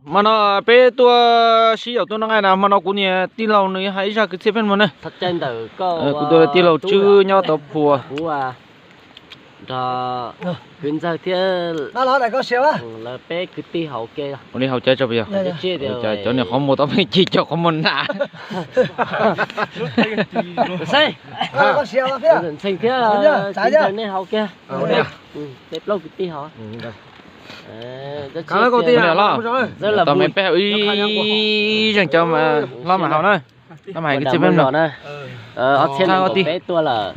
Hmo no peb tuaj sib yaum tuaj noj nqaij na, hmo no kuv niag tij laug nws hais ib zaj kwv txhiaj peb mloog na. Kuv tus tij laug Tswb nyob Tauv Phuas. Nrog kwv ntxawg thiab lawv peb kwv tij haus ke. Ua li haus cawv tso puas yog? Cov niag qhov muag tau pheej ci cov qhov muag na. Ntxhee thiab kwv ntxawg nej haus kiag. Peb plaub kwv tij haus. Tau me peb ib zeeg cov mas hlob mas haus na. Hlob mas hais kwv txhiaj peb mloog na. Ob txhiab nees nkaum peb tuaj lawm.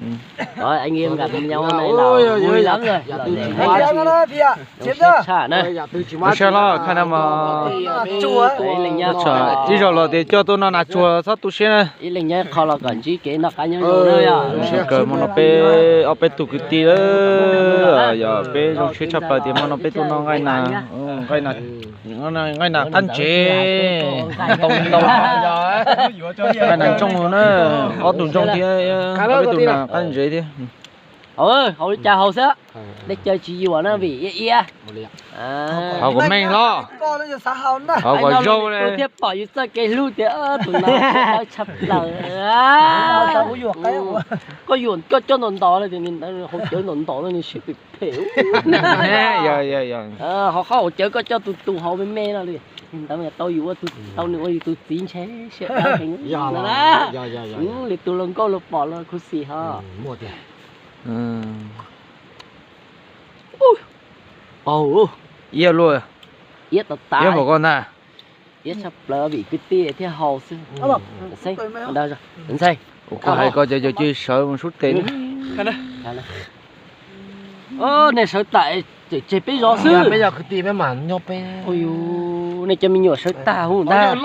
Có anh em gặp nhau này là vui lắm rồi. Lom zem siab tshaj na. Lom siab hlob, khaj na mog. Ib zaug los tias coj tuaj noj nas tsuag txhob tu siab na. Ib leeg nyob qho los kom ntsib kev noj qab nyob zoo na yom. Kawg hmo no peb ob peb tug kwv tij lawm, yog peb zoo siab tshaj plaws tias hmo no peb tuaj noj nqaij nas, nqaij nas, nqaij nas qab ntsev, ntau ntau, nqaij nas ntsooj na, ob tug ntsooj thiab ob peb tug nas qab ntsev thiab. Haus li cas haus xwb, nej caw tsis yuam na vim ia ia. Haus kom meej hlob, haus kom zoo li. Thiaj pom yus txoj kev hlub tias tus no tshaj plaws. Koj yuam koj coj ntom ntom, haus cawv ntom ntom no nws siab phem phem. Ho qhov haus cawv koj coj tus tus haus me me no li. Ntawd tau yus ua, tau nws ua yus tus txiv ntshe siab dawb heev. Li tus luag nkauj luag pom los khuv xim ho. Iab luaj, iab tas tas, iab npaum ko ntag. Iab tshaj plaws vim kwv tij thiaj haus xwb. Ntxhee, kuv hais koj cov cov cia sawv mus sub tes. Nej sawv tas tseg peb zov xwb. Peb yog kwv tij peb mam nyob peb. Nej cov me nyuam sawv tag hu ntag.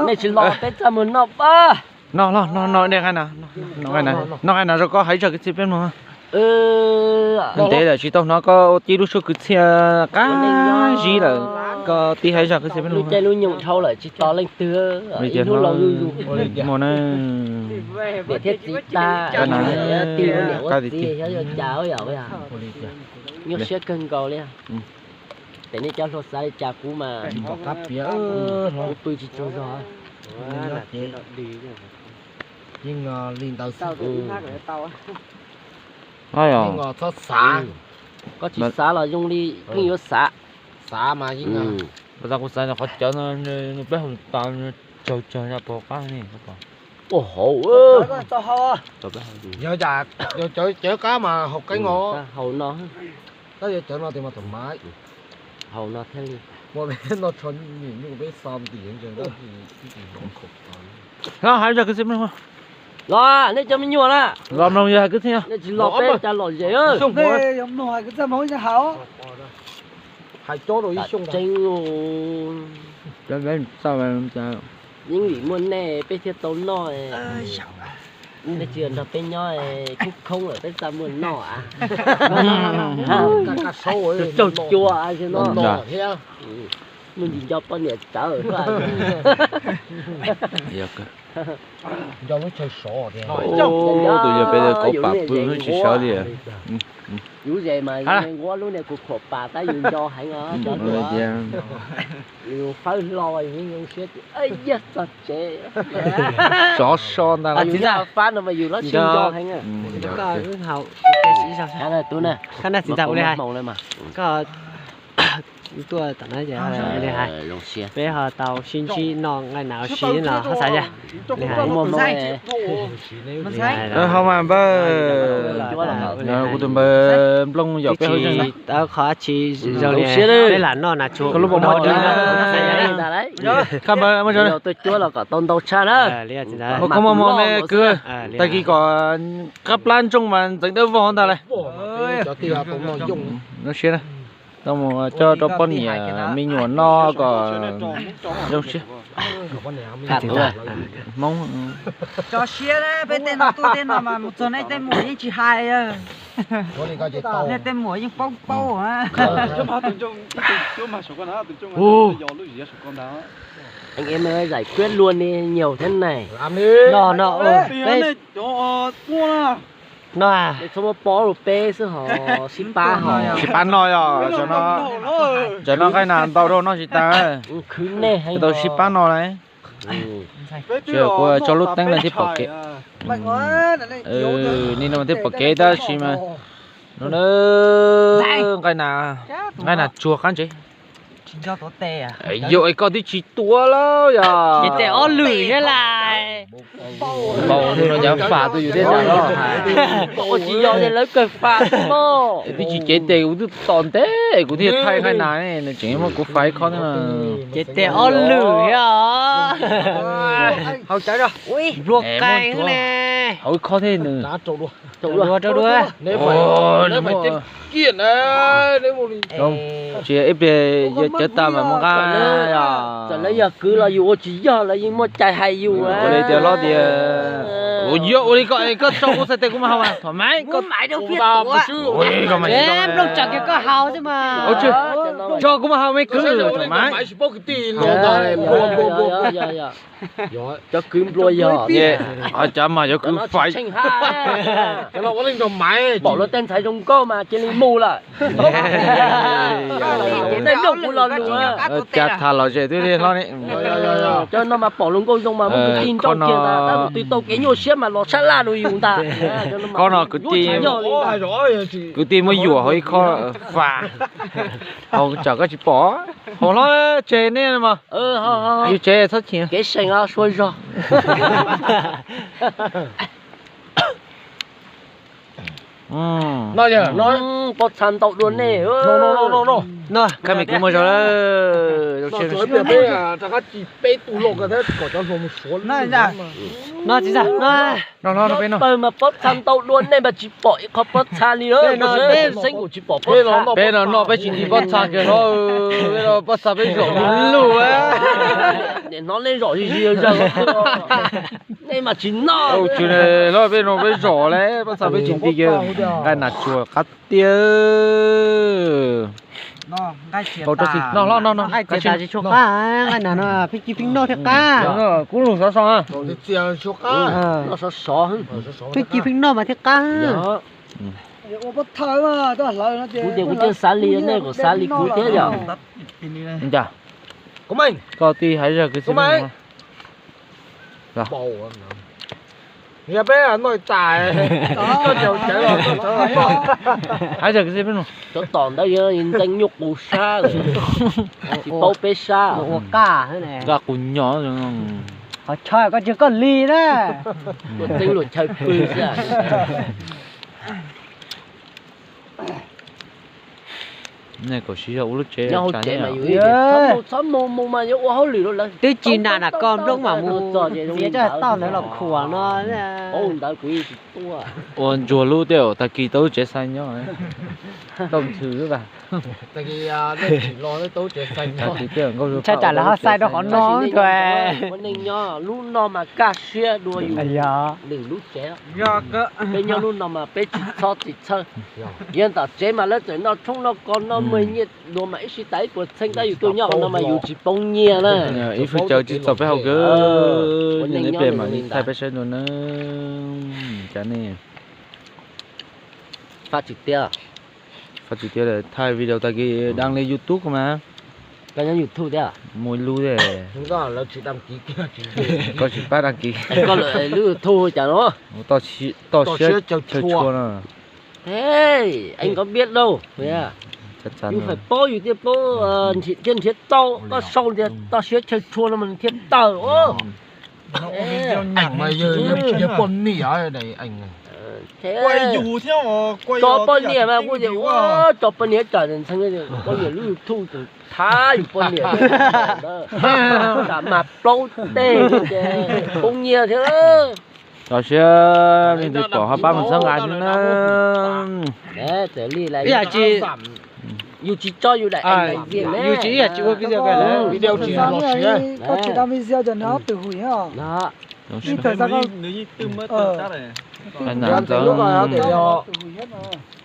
Nej tsis los peb txaj muag noj pab. Noj, noj, noj, noj, noj nqaij nas, noj nqaij nas rau koj hais zaj kwv txhiaj peb mloog. Ntev lawm tsis tau hnov koj ua tib lub suab kwv txhiaj qab zib lawm, koj tib hais zaj kwv txhiaj peb mloog. Lub caij lub nyoog dhau lawm tsis tos leej twg, ib hnub laus zuj zus. Niam thiab txiv tag, tig niam ua txiv xyov yuav cas yom. Nyuaj siab kawg nkaus li. Ces nej cov hluas xav li cas kuv mas, kuv pw tsis tsaug zog. Yeej li ntawd xwb. Yeej txhob xav. Koj tsis xav los zoo li yeej yuav xav. Xav mas yeej. Pas tas kuv xav qhov cawv no peb haus tas, tsaug tsaug zog pog qab ni. Ua hauv. Yog cawv qab mas haus qeeb os. Haus no. Tab yog cawv no tias mas tus mas haus no thiaj li. Muaj peb noj tsho nyuj peb xo ntim ntsees tab sis ib tsis zov khaum. Los hais zaj kwv txhiaj mloog. Los nej cov me nyuam na. Los mloog yog hais kwv txhiaj. Nej tsis los peb cas lom zem. Hais cob rau ib xyooj. Yeej vim muaj nej peb thiaj tau noj. Nej tsis nrog peb nyob khoob khoob lawm peb txaj muag noj a. Caug cua no. Muaj ntsis nco poj niam tsawv. Nco lub chaw sov. Tus yog peb kauv pam pw tsis sawv li. Yus zes mas nquab lub niag kuv khuam pas tab yus nco heev os. Yus fawb hlo yus zoo siab tias yog txog tsev. Sov so ntag. Yus fab no mas yus lub siab nco heev. Tub na, txiv ntxawm ua li hais. Koj tuaj tom no ces li hais, peb ho tau sib ntsib noj nqaij nas ua si no ho xav yog li hais. Ho mas npawg, kuv tus npawg Nplooj yog peb hauj zeeg tau qhov tsis zoo li peb lam noj nas tsuag lub npau dwb no. Koj npawg, tuaj cuab los kom tau ntau tshaj na. Koj muaj hmo me kwv, tag kis kom qab plab ntsooj mas ntxeev dawb vog ntag lauj. Zoo siab na. Tau mus coj rau poj niam me nyuam noj kom zoo siab. Hmoob. Tso siab na, peb tej no tuaj tej no mas mus txog nej tej muam yeej tsis hais. Nej tej muam yeej paub paub. Anh em ơi, giải quyết luôn đi, nhiều thế này. No no, peb No, txhob muab pob rau peb xwb ho, sib pab ho. Sib pab noj yog, cov no nqaij nas ntau rau noj tsis tas. Khwv nej heev, tau sib pab noj lauj. Kuv tso lub teeb no thiaj pom kev. Nim no thiaj pom kev tab sis mas no nqaij nas, nqaij nas tsuag qab ntsev. Yog es koj twb tsis tua lawm yog. Ces tes ob lwm thiab lais. Npaum no cav fam tus yus thiaj tau los hais. Ua tsis yog ces lawv kawg fam xwb mog. Twb tsis cev tes kuv twb tom ntev kuv thiaj thaij nqaij nas ne, nws tseem muab kuv fam ib khob thiab na. Ces tes ob lwm thiab os. Hau cawv rau. Nplua qai ne. Hau ib khob thiab nws. Rau dua, rau dua. Tsis ib pliag yog cawv tas mas mus nqa. Txawm lawv yog kwv los yus ua tsis yog lawv yeej muaj cai hais yus. Ua li tias hlob tias, ua yog ua li koj, koj tso kuv txhais tes kuv mas haus mas thomas. Nplooj tsam kiag koj haus xwb mas. Tso kuv mas haus me kwv thomas. Cov kwv nplua yog, ho cav mas cov kwv faiv. Pom luag tej ntxhais zoo nkauj mas cia li mus lawm. Tej nplooj kuv lo lus. Cav tham los zem twb li hlob ne. Cov no mas pom luag nkauj zoo mas muab kwv tij nrauj kiag ntag, tab sis twg tau kev nyuaj siab mas los sab laj rau yus ntag. Khob no kwv tij, kwv tij muab yuam hauv ib khob fam. Hauv tsam koj tsis pom. Hauv hlob tseg nej mas. Yus tsev txhob chim. Kev seem sua zog. Pob txha ntau dua nej. Khaj me kwv muaj zog lawm. Peb tug los kom cov hluas mus suav no tsis tag. Pawg mas pob txha ntau dua nej mas tsis pom ib qho pob txha li. Xeeb kuv tsis pom pob txha. Peb no noj peb tsis nti pob txha kiag hlob. Pob txha peb zom lug lug. Hnov nej zom zig zig zog. Nej mas tsis noj. Hlob peb no peb zom lawm pob txha peb tsis nti kiag. Nqaij nas tsuag qab tiag. Nqaij txias tas tsis tshua qab, nqaij nas no pheej ci pheej noj thiaj qab. Kub lug sov so, pheej ci pheej noj mas thiaj qab. Kuv tias kuv coj xav li nej kom xav li kuv thiab yom. Koj tij hais zaj kwv tij hais zaj kwv tij peb no. Cov tom ntawd yog ntxeev nyuj qus sab, tsis paub peb sab. Ua qaj, qaj qus nyos. Qhov chaw koj tsis koj li na. Ua txeeb luag chaw pw xwb. Nej kom siv zog ua lub tsev, txhob mus mus mas yuav ua hauj lwm rau lawv. Twb tsis nam nam koj nplooj mam mus txiav coj tauj ntawd los khuam no. Ntawd kuv yeej tsis tuaj. Ua ntsuag lub tej zaum tag kis tau lub tsev xais nyob. Tau ntxhw xwb tas. Ntshai tsam lawv ho xais rau qhov no tuaj. Ua neej nyob lub no mas kaj siab dua yus lwm lub tsev. Peb nyob lub no mas peb tsis txhob txhawj. Yog ntawm tsev mas lawv txawm noj tshoob noj kos noj muag nyiaj dua mas ib sij tas ib puas txheej, tab yus tuaj nyob qhov no mas yus tsis poob nyiaj na. Ib feem cawv tsis txaus peb haus kawg. Ib pliag mam li thaij peb saib dua na. Cas nej faj tsis tiag. Faj tsis tiag, thaij video tag kis đăng lên YouTube mas. Koj nyob YouTube thiab? Mus ib lub thiab. Koj tsis pab đăng ký. Koj lwm lub YouTube cas no? Toj siab chaw tshua no. Hey, anh có biết đâu. Yus phải paub yus thiaj paub, thiaj nrhiav tau. Koj sau tias toj siab chaw tshua no mas thiaj tawm. Tso poj niam mas kuj tias ua tso poj niam tsam ntxhee, poj niam lub YouTube thav yus poj niam. Tsam mas plaub teg ces poob nyiaj thiab. Tso siab leej twg pom ho pab mus txhawb nqa thiab na. Ib yam tsis, yus tsis tso yus daim, yus tsis, ib yam tsis ua video. Video tsis los siab. Koj tsis đăng video ces nws ob tug hwm os. Ib thời gian koj, ntxeev lub ko yog